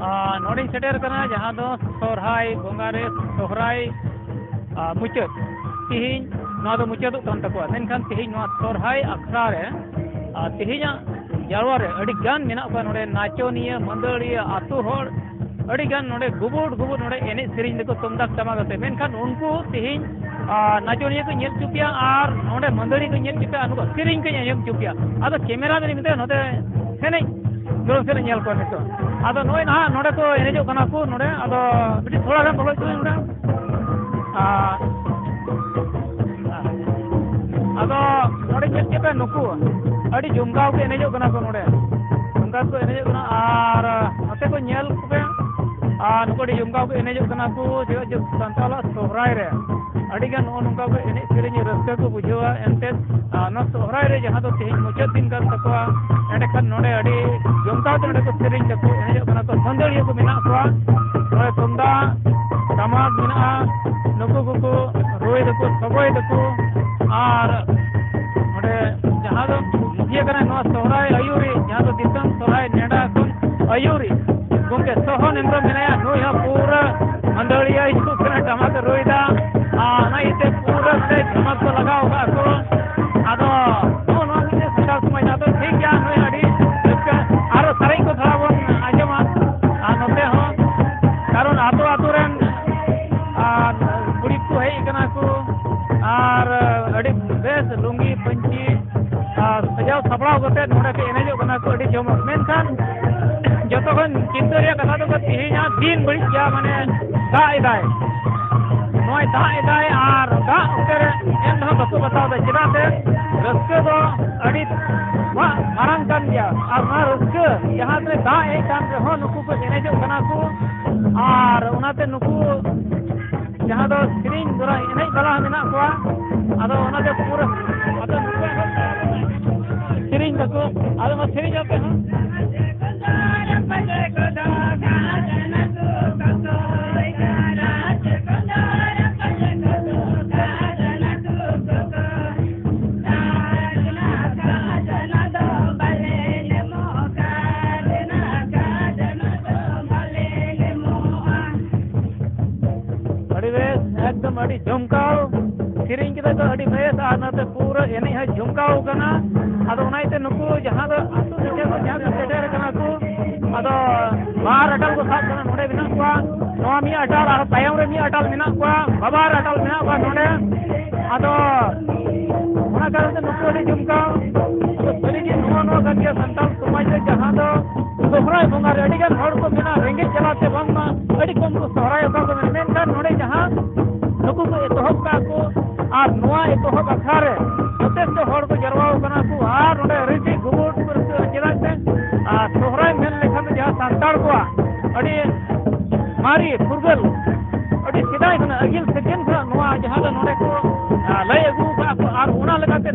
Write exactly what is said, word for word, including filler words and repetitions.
ᱟᱨ ᱱᱚᱰᱮᱧ ᱥᱮᱴᱮᱨ ᱠᱟᱱᱟ, ᱡᱟᱦᱟᱸ ᱫᱚ ᱥᱚᱦᱨᱟᱭ ᱵᱚᱸᱜᱟ ᱨᱮ ᱥᱚᱦᱨᱟᱭ, ᱟᱨ ᱢᱩᱪᱟᱹᱫ᱾ ᱛᱤᱦᱤᱧ ᱱᱚᱣᱟ ᱫᱚ ᱢᱩᱪᱟᱹᱫᱚᱜ ᱠᱟᱱ ᱛᱟᱠᱚᱣᱟ, ᱢᱮᱱᱠᱷᱟᱱ ᱛᱤᱦᱤᱧ ᱱᱚᱣᱟ ᱥᱚᱦᱨᱟᱭ ᱟᱠᱷᱲᱟ ᱨᱮ, ᱟᱨ ᱛᱤᱦᱤᱧᱟᱜ ᱡᱟᱨᱣᱟ ᱨᱮ ᱟᱹᱰᱤ ᱜᱟᱱ ᱢᱮᱱᱟᱜ ᱠᱚᱣᱟ ᱱᱚᱰᱮ ᱱᱟᱪᱚᱱᱤᱭᱟᱹ, ᱢᱟᱹᱫᱟᱹᱲᱤᱭᱟᱹ, ᱟᱹᱛᱩ ᱦᱚᱲ, ᱟᱹᱰᱤ ᱜᱟᱱ ᱱᱚᱰᱮ ᱜᱩᱵᱩᱰ ᱜᱩᱵᱩᱰ ᱱᱚᱰᱮ ᱮᱱᱮᱡ ᱥᱮᱨᱮᱧ ᱫᱟᱠᱚ ᱛᱩᱢᱫᱟᱜ ᱴᱟᱢᱟᱠ ᱟᱛᱮ᱾ ᱢᱮᱱᱠᱷᱟᱱ ᱩᱱᱠᱩ ᱛᱤᱦᱤᱧ, ᱟᱨ ᱱᱟᱪᱚᱱᱤᱭᱟᱹ ᱠᱚ ᱧᱮᱞ ᱦᱚᱪᱚ ᱯᱮᱭᱟ ᱟᱨ ᱱᱚᱰᱮ ᱢᱟᱹᱫᱟᱹᱲᱤ ᱠᱚ ᱧᱮᱞ ᱦᱚᱪᱚ ᱯᱮᱭᱟ ᱟᱨ ᱱᱩᱠᱩ ᱥᱮᱨᱮᱧ ᱠᱚᱧ ᱟᱸᱡᱚᱢ ᱦᱚᱪᱚ ᱯᱮᱭᱟ᱾ ᱟᱫᱚ ᱠᱮᱢᱮᱨᱟ ᱫᱚ ᱱᱤᱛᱚᱜ ᱱᱚᱛᱮ ᱥᱮᱱᱮᱡ ᱫᱩᱨᱩᱢ ᱥᱮᱫ ᱧᱮᱞ ᱠᱚᱣᱟ ᱱᱤᱛᱚᱜ᱾ ᱟᱫᱚ ᱱᱚᱜᱼᱚᱭ ᱱᱟᱦᱟᱜ ᱱᱚᱰᱮ ᱠᱚ ᱮᱱᱮᱡᱚᱜ ᱠᱟᱱᱟ ᱠᱚ ᱱᱚᱰᱮ᱾ ᱟᱫᱚ ᱢᱤᱫᱴᱤᱡ ᱛᱷᱚᱲᱟ ᱜᱟᱱ ᱵᱚᱞᱚ ᱦᱚᱪᱚ ᱱᱚᱰᱮ᱾ ᱟᱨ, ᱟᱫᱚ ᱱᱚᱰᱮ ᱧᱮᱞ ᱠᱮᱫ ᱯᱮ ᱱᱩᱠᱩ ᱟᱹᱰᱤ ᱡᱚᱢᱠᱟᱣ ᱠᱚ ᱮᱱᱮᱡᱚᱜ ᱠᱟᱱᱟ ᱠᱚ ᱱᱚᱰᱮ᱾ ᱡᱚᱢᱠᱟᱣ ᱠᱚ ᱮᱱᱮᱡᱚᱜ ᱠᱟᱱᱟ ᱟᱨ ᱱᱚᱛᱮ ᱠᱚ ᱧᱮᱞ ᱠᱚᱯᱮ᱾ ᱟᱨ ᱱᱩᱠᱩ ᱟᱹᱰᱤ ᱡᱚᱢᱠᱟᱣ ᱠᱚ ᱮᱱᱮᱡᱚᱜ ᱠᱟᱱᱟ ᱠᱚ᱾ ᱪᱮᱫᱟᱜ ᱡᱮ ᱥᱟᱱᱛᱟᱲᱟᱜ ᱥᱚᱦᱨᱟᱭ ᱨᱮ ᱟᱹᱰᱤ ᱜᱟᱱ ᱱᱚᱜᱼᱚ ᱱᱚᱝᱠᱟ ᱠᱚ ᱮᱱᱮᱡ ᱥᱮᱨᱮᱧ ᱨᱟᱹᱥᱠᱟᱹ ᱠᱚ ᱵᱩᱡᱷᱟᱹᱣᱟ᱾ ᱮᱱᱛᱮᱫ, ᱟᱨ ᱱᱚᱣᱟ ᱥᱚᱦᱨᱟᱭ ᱨᱮ ᱡᱟᱦᱟᱸ ᱫᱚ ᱛᱮᱦᱮᱧ ᱢᱩᱪᱟᱹᱫ ᱫᱤᱱ ᱠᱟᱱ ᱛᱟᱠᱚᱣᱟ, ᱮᱸᱰᱮᱠᱷᱟᱱ ᱱᱚᱰᱮ ᱟᱹᱰᱤ ᱡᱚᱢᱠᱟᱣ ᱛᱮ ᱱᱚᱰᱮ ᱠᱚ ᱥᱮᱨᱮᱧ ᱫᱟᱠᱚ, ᱮᱱᱮᱡᱚᱜ ᱠᱟᱱᱟ ᱠᱚ, ᱢᱟᱹᱫᱟᱹᱲᱤᱭᱟᱹ ᱠᱚ ᱢᱮᱱᱟᱜ ᱠᱚᱣᱟ᱾ ᱱᱚᱰᱮ ᱛᱩᱢᱫᱟᱜ ᱴᱟᱢᱟᱠ ᱢᱮᱱᱟᱜᱼᱟ, ᱱᱩᱠᱩ ᱠᱚᱠᱚ ᱨᱩᱭ ᱫᱟᱠᱚ, ᱥᱚᱜᱚᱭ ᱫᱟᱠᱚ᱾ ᱟᱨ ᱱᱚᱰᱮ ᱡᱟᱦᱟᱸ ᱫᱚ ᱤᱭᱟᱹ ᱠᱟᱱᱟ, ᱱᱚᱣᱟ ᱥᱚᱦᱨᱟᱭ ᱟᱹᱭᱩᱨᱤᱡ, ᱡᱟᱦᱟᱸ ᱫᱚ ᱫᱤᱥᱚᱢ ᱥᱚᱦᱨᱟᱭ ᱱᱮᱰᱟ ᱠᱷᱚᱱ ᱟᱹᱭᱩᱨᱤᱡ ᱜᱚᱢᱠᱮ ᱥᱚᱦᱚᱱ ᱦᱮᱢᱵᱨᱚᱢ ᱢᱮᱱᱟᱭᱟ᱾ ᱱᱩᱭ ᱦᱚᱸ ᱯᱩᱨᱟᱹ ᱢᱟᱹᱫᱟᱹᱲᱤᱭᱟᱹ ᱦᱤᱡᱩᱜ ᱠᱟᱱᱟ, ᱴᱟᱢᱟᱠ ᱮ ᱨᱩᱭᱫᱟ᱾ ᱟᱨ ᱚᱱᱟ ᱤᱭᱟᱹᱛᱮ ᱯᱩᱨᱟᱹ ᱱᱚᱰᱮ ᱴᱟᱢᱟᱠ ᱠᱚ ᱞᱟᱜᱟᱣ ᱟᱠᱟᱫ ᱠᱚ᱾ ᱟᱫᱚ ᱱᱚᱜᱼᱚ ᱱᱚᱣᱟ ᱢᱤᱫᱴᱮᱱ ᱥᱟᱱᱛᱟᱲ ᱥᱚᱢᱟᱡᱽ ᱨᱮᱱᱟᱜ ᱫᱚ ᱴᱷᱤᱠ ᱜᱮᱭᱟ᱾ ᱱᱩᱭ ᱟᱹᱰᱤ ᱨᱟᱹᱥᱠᱟᱹ᱾ ᱟᱨᱚ ᱥᱮᱨᱮᱧ ᱠᱚ ᱛᱷᱚᱲᱟ ᱵᱚᱱ ᱟᱸᱡᱚᱢᱟ᱾ ᱟᱨ ᱱᱚᱛᱮ ᱦᱚᱸ, ᱠᱟᱨᱚᱱ ᱟᱛᱳ ᱟᱛᱳ ᱨᱮᱱ ᱟᱨ ᱠᱩᱲᱤ ᱠᱚ ᱦᱮᱡ ᱟᱠᱟᱱᱟ ᱠᱚ᱾ ᱟᱨ ᱟᱹᱰᱤ ᱵᱮᱥ ᱞᱩᱝᱜᱤ ᱯᱟᱹᱧᱪᱤ ᱟᱨ ᱥᱟᱡᱟᱣ ᱥᱟᱯᱲᱟᱣ ᱠᱟᱛᱮ ᱱᱚᱰᱮ ᱠᱚ ᱮᱱᱮᱡᱚᱜ ᱠᱟᱱᱟ ᱠᱚ ᱟᱹᱰᱤ ᱡᱚᱢᱚᱠ᱾ ᱢᱮᱱᱠᱷᱟᱱ ᱡᱚᱛᱚ ᱠᱷᱚᱱ ᱪᱤᱱᱛᱟᱹ ᱨᱮᱭᱟᱜ ᱠᱟᱛᱷᱟ ᱫᱚ ᱛᱮᱦᱮᱧᱟᱜ ᱫᱤᱱ ᱵᱟᱹᱲᱤᱡ ᱜᱮᱭᱟ, ᱢᱟᱱᱮ ᱫᱟᱜ ᱮᱫᱟᱭ᱾ ᱱᱚᱜᱼᱚᱭ ᱫᱟᱜ ᱮᱫᱟᱭ ᱟᱨ ᱫᱟᱜ ᱚᱠᱛᱮ ᱨᱮ ᱮᱱ ᱨᱮᱦᱚᱸ ᱵᱟᱠᱚ ᱵᱟᱛᱟᱣ ᱮᱫᱟ᱾ ᱪᱮᱫᱟᱜ ᱥᱮ ᱨᱟᱹᱥᱠᱟᱹ ᱫᱚ ᱟᱹᱰᱤ ᱢᱟ-, ᱢᱟᱨᱟᱝ ᱠᱟᱱ ᱜᱮᱭᱟ᱾ ᱟᱨ ᱚᱱᱟ ᱨᱟᱹᱥᱠᱟᱹ ᱡᱟᱦᱟᱸ ᱛᱤᱱᱟᱹᱜ ᱫᱟᱜ ᱮᱫ ᱠᱟᱱ ᱨᱮᱦᱚᱸ ᱱᱩᱠᱩ ᱠᱚ ᱮᱱᱮᱡᱚᱜ ᱠᱟᱱᱟ ᱠᱚ᱾ ᱟᱨ ᱚᱱᱟᱛᱮ ᱱᱩᱠᱩ ᱡᱟᱦᱟᱸ ᱫᱚ ᱥᱮᱨᱮᱧ ᱫᱚᱨᱟ ᱮᱱᱮᱡ ᱵᱟᱞᱟ ᱢᱮᱱᱟᱜ ᱠᱚᱣᱟ, ᱟᱫᱚ ᱚᱱᱟᱛᱮ ᱯᱩᱨᱟᱹ, ᱟᱫᱚ ᱱᱩᱠᱩ ᱥᱮᱨᱮᱧ ᱫᱟᱠᱚ, ᱟᱫᱚ ᱢᱟ ᱥᱮᱨᱮᱧ ᱟᱯᱮ ᱦᱚᱸ᱾ ᱟᱹᱰᱤ ᱡᱚᱢᱠᱟᱣ ᱥᱮᱨᱮᱧ ᱠᱮᱫᱟ ᱠᱚ, ᱟᱹᱰᱤ ᱵᱮᱥ, ᱟᱨ ᱱᱚᱛᱮ ᱯᱩᱨᱟᱹ ᱮᱱᱮᱡ ᱦᱚᱸ ᱡᱚᱢᱠᱟᱣ ᱠᱟᱱᱟ᱾ ᱟᱫᱚ ᱚᱱᱟ ᱤᱭᱟᱹᱛᱮ ᱱᱩᱠᱩ ᱡᱟᱦᱟᱸ ᱫᱚ ᱟᱹᱛᱩ ᱥᱮᱴᱮᱨ ᱠᱚ ᱡᱟᱦᱟᱸ ᱠᱚ ᱥᱮᱴᱮᱨ ᱠᱟᱱᱟ ᱠᱚ, ᱟᱫᱚ ᱵᱟᱨ ᱟᱴᱟᱞ ᱠᱚ ᱥᱟᱵ ᱠᱟᱱᱟ, ᱱᱚᱰᱮ ᱢᱮᱱᱟᱜ ᱠᱚᱣᱟ, ᱱᱚᱣᱟ ᱢᱤᱫ ᱟᱴᱟᱞ, ᱟᱨ ᱛᱟᱭᱚᱢ ᱨᱮ ᱢᱤᱫ ᱟᱴᱟᱞ ᱢᱮᱱᱟᱜ ᱠᱚᱣᱟ, ᱵᱟᱵᱟᱨ ᱟᱴᱟᱞ ᱢᱮᱱᱟᱜ ᱠᱚᱣᱟ ᱱᱚᱰᱮ᱾ ᱟᱫᱚ ᱚᱱᱟ ᱠᱟᱨᱚᱱ ᱛᱮ ᱱᱩᱠᱩ ᱟᱹᱰᱤ ᱡᱚᱢᱠᱟᱣ᱾ ᱟᱫᱚ ᱥᱟᱹᱨᱤᱜᱮ ᱱᱚᱣᱟ, ᱱᱚᱣᱟ ᱠᱟᱱ ᱜᱮᱭᱟ ᱥᱟᱱᱛᱟᱲ ᱥᱚᱢᱟᱡᱽ ᱨᱮ, ᱡᱟᱦᱟᱸ ᱫᱚ ᱥᱚᱦᱨᱟᱭ ᱵᱚᱸᱜᱟ ᱨᱮ ᱟᱹᱰᱤ ᱜᱟᱱ ᱦᱚᱲ ᱠᱚ ᱢᱮᱱᱟ ᱨᱮᱸᱜᱮᱡ ᱡᱟᱞᱟᱛᱮ ᱵᱟᱝᱢᱟ ᱟᱹᱰᱤ ᱠᱚᱢ ᱠᱚ ᱥᱚᱦᱨᱟᱭᱚᱜ ᱠᱟᱱᱟ ᱠᱚ ᱢᱮᱱᱟ, ᱢᱮᱱᱠᱷᱟᱱ ᱱᱚᱰᱮ ᱡᱟᱦᱟᱸ ᱱᱩᱠᱩ ᱠᱚ ᱮᱛᱚᱦᱚᱵ ᱠᱟᱜ ᱠᱚ, ᱟᱨ ᱱᱚᱣᱟ ᱮᱛᱚᱦᱚᱵ ᱟᱠᱷᱲᱟ ᱨᱮ ᱡᱚᱛᱷᱮᱥᱴᱚ ᱦᱚᱲ ᱠᱚ ᱡᱟᱨᱣᱟ ᱟᱠᱟᱱᱟ ᱠᱚ, ᱟᱨ ᱱᱚᱰᱮ ᱟᱹᱰᱤ ᱜᱩᱵᱩᱴ ᱠᱚ ᱨᱟᱹᱥᱠᱟᱹ ᱠᱟᱱᱟ᱾ ᱪᱮᱫᱟᱜ ᱥᱮ, ᱟᱨ ᱥᱚᱦᱨᱟᱭ ᱢᱮᱱ ᱞᱮᱠᱷᱟᱱ ᱫᱚ ᱡᱟᱦᱟᱸ ᱥᱟᱱᱛᱟᱲ ᱠᱚᱣᱟᱜ ᱟᱹᱰᱤ ᱢᱟᱨᱮ ᱯᱷᱩᱨᱜᱟᱹᱞ, ᱟᱹᱰᱤ ᱥᱮᱫᱟᱭ ᱠᱷᱚᱱᱟᱜ, ᱟᱹᱜᱤᱞ ᱥᱮᱫᱤᱱ ᱠᱷᱚᱱᱟᱜ ᱱᱚᱣᱟ ᱡᱟᱦᱟᱸ ᱫᱚ ᱱᱚᱰᱮ ᱠᱚ, ᱟᱨ, ᱞᱟᱹᱭ ᱟᱹᱜᱩ ᱠᱟᱜᱼᱟ ᱠᱚ, ᱟᱨ ᱚᱱᱟ ᱞᱮᱠᱟᱛᱮ